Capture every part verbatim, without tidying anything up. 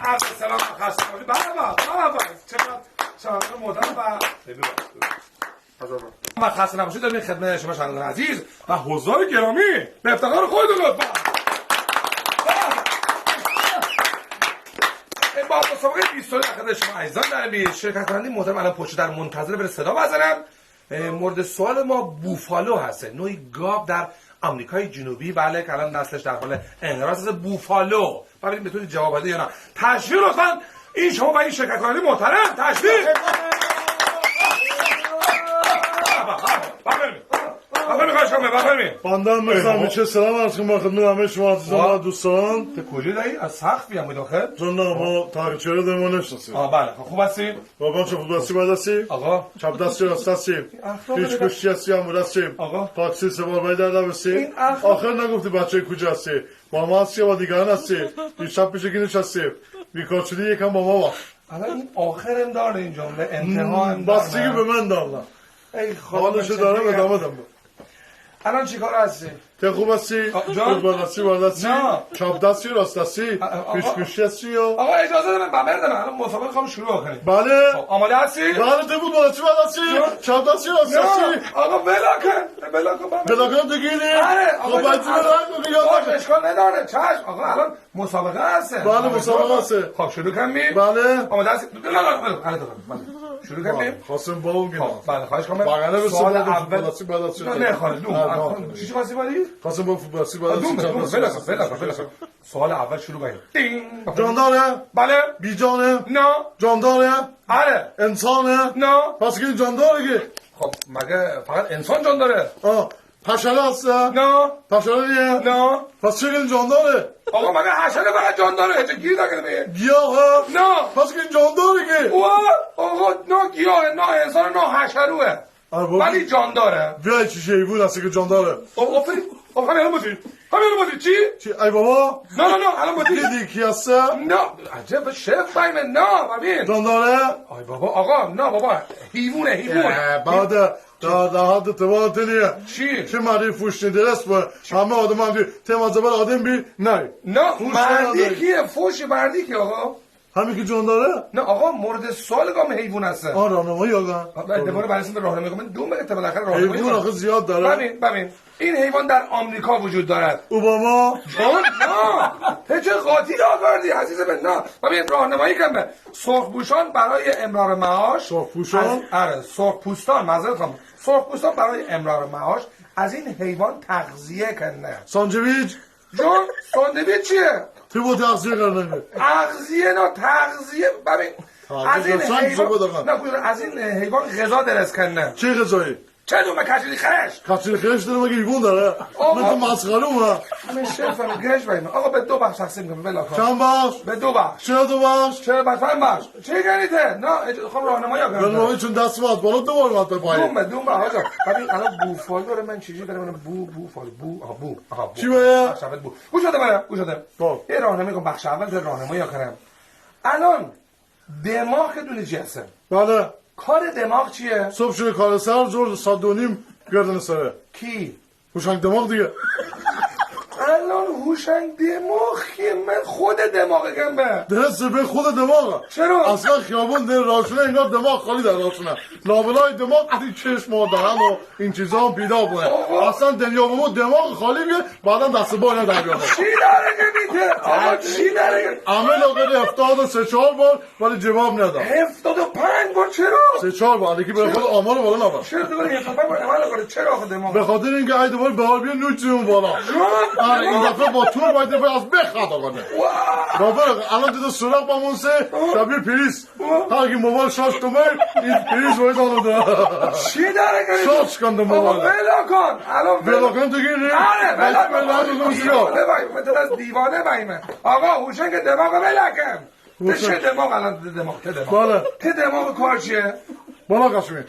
عرض سلام و خسته نباشید. به به، به به. چقدر شاعر محترم و، ببخشید. و خسته نباشید در خدمت شما شنوندگان عزیز و حضار گرامی. به افتخار خودتون لطفاً. با مسابقهٔ بیست و دو خدمت شما عزیزان در بی-، شرکت کنندهٔ محترم الان پشت در منتظر بره صدا بزنم. اه، مورد سوال ما بوفالو هسته، نوعی گاو در آمریکای جنوبی، بله، که الان نسلش در حال انقراض هسته. بوفالو، ببینیم بتونید جواب بده یا نه. تشویق لطفاً، این شما و این شرکت کننده محترم، تشویق. بفرمایید. بفرمایید، خواهش کنم، بفرمایید. بنده هم مثل همیشه سلام عرض کنم خدمت همهٔ شما عزیزان و دوستان. تو کجا داری؟ از سقف میام داخل. جان، نه، ما تغییر چهره داریم، ما نشناسیم. آه، بله، خب، خوب هستی؟ بابا، چه خوب دستی بر دستی؟ آقا. چپ دستی راست دستی. اخلاق پیش داره. گوشتی هستی، هم دستی. آقا. تاکسی سوار باید در دستی. این اخلاق. آخر نگفتی بچهٔ کجا هستی؟ با ما هستی یا با دیگران هستی؟ دیشب پیش کی نشستی؟ بیکار شدی، یکم با ما باش. الان این آخرم داره این جمله، انتها هم داره. بستگی به من دارم. ای خدا، حالش دارم، ادامه دم. الان چی کار هستی؟ تو خوب هستی؟ آ، جان؟ خوب بلدستی، بلدستی؟ نه. چپ دستی، راست دستی؟ آ، آ، آقا. پیش گوشتی هستی یا؟ آقا، اجازه بده، من ببر دارم. الان مسابقه خواهم شروع کنیم. بله. خب، آماده هستی؟ بله، تو بود بلدستی، بلدستی؟ جان؟ چپ دستی، راست دستی؟ نه. آقا، بلا کن. بلا کن، ببر. بلا کن دیگه نه. آره، آقا، خب، باید جان، بلا کن دیگه. باش، اشکال نداره. چشم. آقا، الان مسابقه هسته. بله، مسابقه هسته. خب، شروع کنیم؟ بله. آماده هستی؟ نه، نه، نه، نه، نه، نه. شروع کنیم؟ خواستم با اون گیرم. خب، بله، خواهش کنم. بغل به سوال سوال اول. فوتبالسی بلد شد. نه، نه، خانم، دوم. نه، نه. چی چی خواستی باری؟ خواستم با فوتبالسی بلد دوم، شد. دوم، بله، بله، بله. سوال اول شروع کنیم. دینگ. جانداره؟ بله. بیجانه؟ نه. جانداره؟ آره. انسانه؟ نه. پس که جانداره که؟ خب، مگه فقط انسان جان داره؟ آه. حشره هسته؟ نه. حشره نیه؟ نه. پس چه گونه جانداره؟ آقا، مگه حشره فقط جان داره؟ چه گیر داره به؟ گیاهه؟ نه. پس که جانداره که؟ اوه، آقا، نه گیاهه، نه انسان، نه حشروه. آره بابا. ولی جان داره. بیا، چی حیوان هسته که جانداره؟ او، آفرین. او، همین الان بودی. همین الان بودی. چی؟ چی؟ ای بابا. نه، نه، نه، الان بودی. دیدی کی هسته؟ نه. عجب، شف بایم، نه، ببین. جانداره؟ آی بابا، آقا، نه بابا. حیوانه، حیوان. اه، بعد در، در حد توان تلیه. چی؟ چه مردی فوشنی درست با. همه آدم هم دی، تم از زبر آدم بی، نه. نه، فوش مردی نداری. کیه؟ فوش مردی کیه، آقا؟ همین که جان داره؟ نه، آقا، مورد سوال گام حیوان هسته. آه، راهنمایی آقا. آه، بله، دوباره بررسی به راهنمایی کنم. من دوم بگه تا بالاخره راهنمایی حیوان کنم. آخه زیاد داره. ببین، ببین. این حیوان در آمریکا وجود دارد. اوباما؟ جان، نه. تو چه قاطی راه کردی، عزیز من؟ نه. ببین، راهنمایی کن به سرخپوشان برای امرار معاش. سرخپوشان؟ از، آره، سرخپوستان، معذرت خواهم. سرخپوستان برای امرار معاش از این حیوان تغذیه کنه. ساندویچ؟ جان، ساندویچ چیه؟ تو با تغذیه کردن. اغذیه، نه، تغذیه، ببین. تغذیه از این کردن، حیوان، چی بود آقا؟ نه، گوش کن، از این حیوان غذا درست کنه. چه غذایی؟ چه دومه؟ کچلی خش. کچلی خش داره مگه؟ حیوان داره؟ آقا. من تو مسخره اومه. من شعر فهمم، گرش بایم. آقا، به دو بخش تقسیم کنم، بلا کن. چند بخش؟ به دو بخش. چرا دو بخش؟ چرا به چند بخش؟ چی گنی ته؟ نه، اج-، خب راهنمایی کنم. راهنمایی چون دست ما از بالا دوبار اومد به پایین. دوم به، دوم به، حاجا. ببین، الان بوفالو داره، من چیزی داره، من بو، بوفالو، بو، آها، بو، آها، بو. چی باید؟ بخش اول بو. گوش بده، بله، گوش بده. خب. یه راهنمایی کن، بخش اول داره راهنمایی کنم. الان دماغ که دونی چی هسته؟ بله. کار دماغ چیه؟ صبح شده کار سر، زور ساعت دو نیم گردن سره. کی؟ هوشنگ دماغ دیگه. الان هوشنگ دماغ که من خود دماغ گم به. درسته، به خود دماغ. چرا؟ اصلاً خیابون در راه شونه، انگار دماغ خالی در راه شونه. لابلای دماغ از این چشم و دهن و این چیزا هم پیدا کنه. آقا. اصلاً دنیا به ما دماغ خالی میاد، بعداً دست و پا اینا در بیاد. چی داره که می‌گه؟ آقا، چی داره که؟ عمل آقا هفتاد و سه چهار بار ولی جواب نداد. هفتاد و پنج بار چرا؟ سه چهار بار، یکی به خود آمار بالا نبر. چرا تو برای هفتاد و پنج بار عمل کنی؟ چرا آخه دماغ؟ به خاطر اینکه ای دوباره بهار بیاد، نوک زیون بالا. جان؟ آره، این دفعه با تور باید دفعه از بخ خطا کنه. واه. بابا، الان تو سراغ با مونسه، آه. شبیه پریز. آه. هر کی موبایل شارژ کنه، این پریز باید آن ده. چی داره که؟ شارژ کن ده آقا، موبایل. بلا کن. الان بلا بلا کن تو گیری. آره، بلا کن. بلا کن. بلا کن. بلا کن. من تو از دیوانه بایمه. آقا، هوشنگ دماغ بلا کن. تو چه دماغ الان؟ تو دماغ، تو دماغ. بله. تو دماغ کار چیه؟ بالا کشمیر.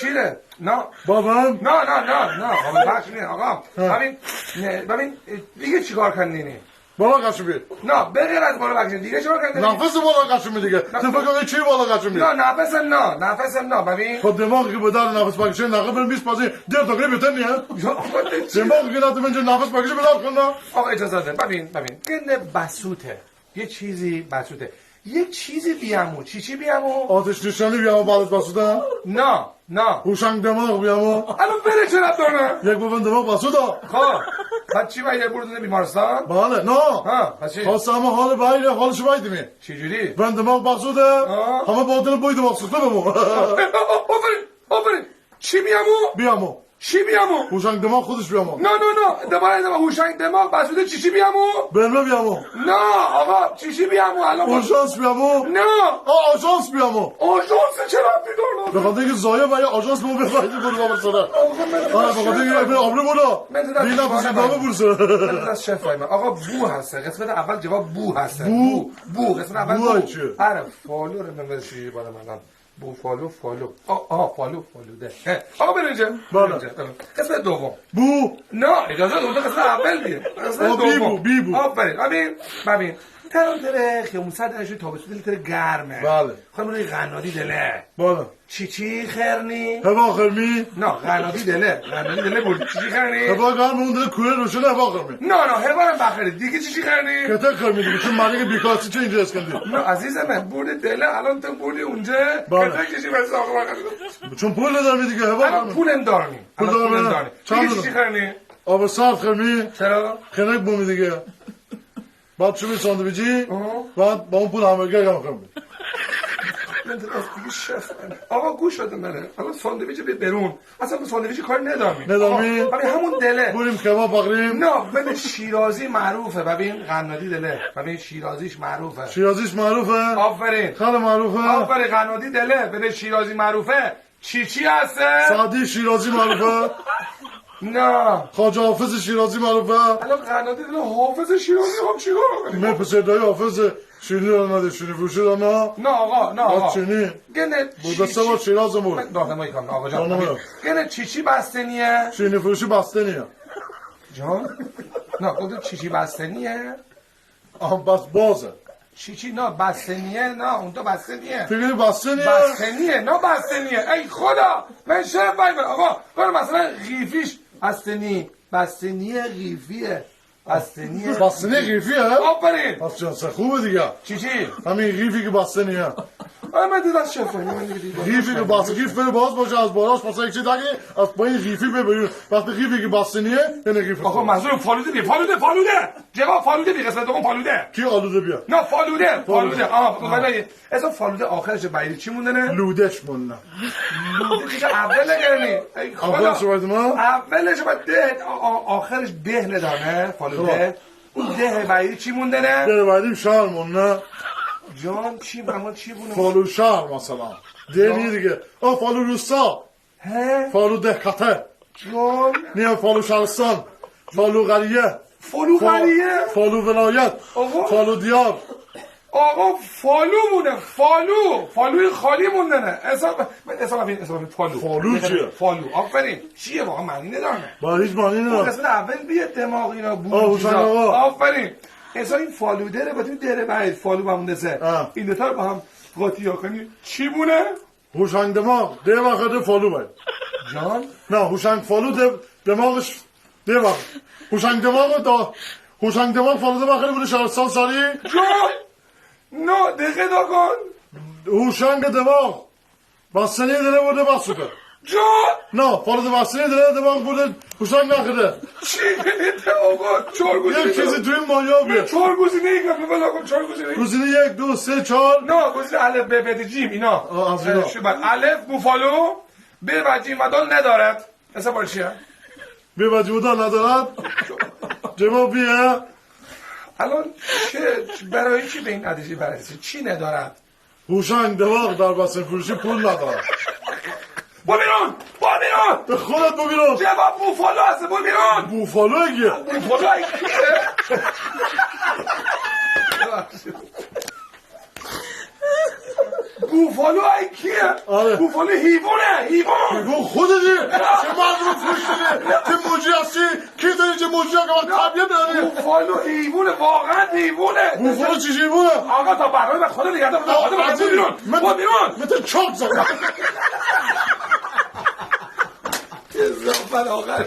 چیه؟ نه. بابام؟ نه، نه، نه، نه. بابا بخش نیه، آقا. ها. ببین، نه، ببین، دیگه چیکار کنی؟ بالا کشیدی. نه، به غیر از بالا بکشن دیگه چرا کردی؟ نفس بالا کشیدی دیگه. نه. تو فکر کنی چی بالا کشیدی؟ نه، نفسم نه، نفسم نه، ببین. خود دماغ که به درد نفس بکشه، نقه بر بیست بازی، دیر تا که بتن نیه. یا، آقا، تو چی؟ دماغ که نتونه نفس بکشه، به درد کنه. آقا، اجازه ده، ببین، ببین. گنده بسوطه. یه چیزی بسوطه. یه چیزی بیامو. چی چی بیامو؟ آتش نشانی بیامو بعد از بسوطه؟ نه، نه. هوشنگ دماغ بیامو؟ الان بره چه ربط داره؟ یک بابن دماغ بسوطه. خب. بعد چی باید بردن بیمارستان؟ بله، نه. ها، پس چی؟ خواستم حال بایره، حالش بایدیمی. چی جوری؟ بن دماغ بسوطه. آه. همه باطل بوی دماغ سوخته بمو. آفرین، آفرین. چی بیامو؟ بیامو. چی بیامو؟ هوشنگ دماغ خودش بیامو. نه، نه، نه. دوباره، دوباره. هوشنگ دماغ بسوطه چی چی بیامو؟ بمبه بیامو. نه، آقا، چی چی بیامو؟ الان با- اورژانس بیامو. نه. آه، آژانس بیامو. آژانس چه ربطی داره؟ به خاطر اینکه زایه و یه آژانس به اون بفرستید، برو بابا سره. آقا، من آه، به خاطر اینکه یه آبرو برو. من تو دست دیدم شما کسی نامه برسه. من تو دست شفای من. آقا، بو هسته. قسمت اول جواب بو هسته. بو؟ بو، بو. قسمت اول بو بو. چیه؟ آره، فالو رو من برسونم بالا من. بوفالو، فالو. آه، آه، فالو، فالوده. هه. آقا، برو اینجا. بله. برو اینجا. قسمت دوم. بو. نه، اجازه ده، قسمت اول دیگه. قسمت آه، بی دوم. بو، بی بو. آفرین. ببین، ببین. ترم تره خیابون سرد، انشو تابستون دل تره گرمه. بله. خانم روی قنادی دله. بله. چی چی خرنی؟ هوا خرمی؟ نه، قنادی دله. قنادی دله بود. چی چی خرنی؟ هوا گرم اون دل کوره روشن هوا خرمی. نه، نه، هوا هم بخری. دیگه چی چی خرنی؟ کتک خرمی دیگه، چون مردم بیکار چی اینجا اسکندی؟ نه، عزیز من، بردی دله، الان تو بردی اونجا. بله. کتک چی چی بس آقا بخری؟ چون پول ندارم دیگه، هوا الان خرمی. پولم دارمی. پول الان پولم دارم. دارمی. چند دیگه چی دارم؟ چی خرنی؟ آب سرد خرمی. چرا؟ خنک بومی دیگه. بعد چوب ساندویچی، آها. بعد با اون پول همبرگر هم خورم. من تو راست میگی شف. آقا گوش بده منه. الان ساندویچ بی برون. اصلا به ساندویچ کاری ندارم. ندارم. آقا، ببین همون دله. بریم کباب بخوریم. نه، ببین شیرازی معروفه. ببین قنادی دله. ببین شیرازیش معروفه. شیرازیش معروفه؟ آفرین. خیلی معروفه؟ آفرین، قنادی دله. ببین شیرازی معروفه. چی چی هسته؟ سعدی شیرازی معروفه؟ نه. خواجه حافظ شیرازی معروفه؟ الان قنادی داره حافظ شیرازی، خب چیکار کنیم؟ من پسر دایی حافظ شیرینی داره نده، شیرینی فروشی داره نه؟ نه آقا، نه آقا. چینی. گنه بود چی، سه بار چی؟ شیراز بود. من راهنمایی کنم آقا جان. راهنمایی. گنه چی چی بستنیه؟ شیرینی فروشی بستنیه. جان؟ نه، گفتم چی چی بستنیه؟ آها، بس بازه. چی چی؟ نه، بستنیه؟ نه، اون تو بستنیه. تو گفتی بستنیه؟ بستنیه، نه بستنیه. ای خدا، من شرف بای من. آقا، برو مثلا قیفیش بستنی، بستنیه قیفیه. بستنیه. بستنی قیفیه؟ آفرین. پس جنس خوبه دیگه. چی چی؟ همین قیفی که بستنیه. آه، من دیدم شرف بای من دیگه دیدم. قیفی که بس، قیف بره باز باشه، از بالاش مثلا یک چیز دیگه، از پایین قیفی بره بیرون. وقتی قیفی که بستنیه، یعنی قیف خوبه. آقا منظور فالوده نیه، فالوده، فالوده. جواب فالوده بی، قسمت دوم فالوده. کی آلوده بیا؟ نه، فالوده، فالوده. فالوده. آه، آه. ولی اصلا فالوده آخرش بایری چی موندنه؟ لودش مونده. لوده که اول گرنی. ای خدا. آخرش باید ما؟ اولش باید ده، آ-، آ-، آخرش ده ندانه، فالوده. خب. اون ده بایری چی موندنه؟ ده بایری شهر مونده. جان چی، اما چی بونه؟ فالو شهر مثلا. ده جان. نیه دیگه. آه، فالو روستا. هه؟ فالو دهکته. جان. نیه فالو شهرستان. فالو قریه. فالو فا-، قریه؟ فالو ولایت. آقا. فالو دیار. آقا فالو مونه، فالو. فالوی خالی موندنه. حساب، من حساب این، حساب این فالو. فالو چیه؟ فالو. آفرین. چیه واقعا معنی نداره. با هیچ معنی نداره. اون قسمت اول بیه دماغ اینا بود آه، چیزا. آقا. آفرین. حساب این فالو دره، با تو دره باید فالو با مونده سه. آه. این دوتا رو با هم قاطی کنی. چی مونه؟ هوشنگ دماغ، ده بخره فالو بر. جان؟ نه، هوشنگ فالو ده، دماغش ده بخره. هوشنگ دماغ دا، هوشنگ دماغ فالو ده بخره بوده شهرستان سری. جان؟ نه، دقیقه دا کن. هوشنگ دماغ. بستنی دره بوده بسوده. جان؟ نه، فالو ده بستنی دره دماغ بوده هوشنگ نخره. چی؟ آقا، چهار گزینه. یک چیزی تو این مایا بیه. چهار گزینه ای که بلا کن، چهار گزینه. گزینه یک، دو، سه، چهار. نه، گزینه الف، ب، ب، جیم، اینا. آه، از اینا. اه، شو بر. الف، بوفالو، ب و جیم و دال ندارد. حساب چیه؟ ب و جیم و دال ندارد. جواب بیه. الان چه، برای چی به این نتیجه برسی؟ چی ندارد؟ هوشنگ دماغ در بستنی فروشی پول ندارد. برو بیرون! برو بیرون! به خودت برو بیرون! جواب بوفالو هست، برو بیرون! بوفالو کیه؟ بوفالو کیه؟ بوفالو ای کیه؟ آره. بوفالو حیوانه، حیوان. حیوان خودتی. چه مردم پوشتی؟ چه موجی هستی؟ کی داری چه موجی ها که من طبیعت نداری؟ بوفالو حیوانه، واقعاً حیوانه. بوفالو چی حیوانه؟ آقا، تا برنامه به خدا نگه دار. آقا، برو بیرون. من، برو بیرون. من تو چاق زدم. کثافت آخر.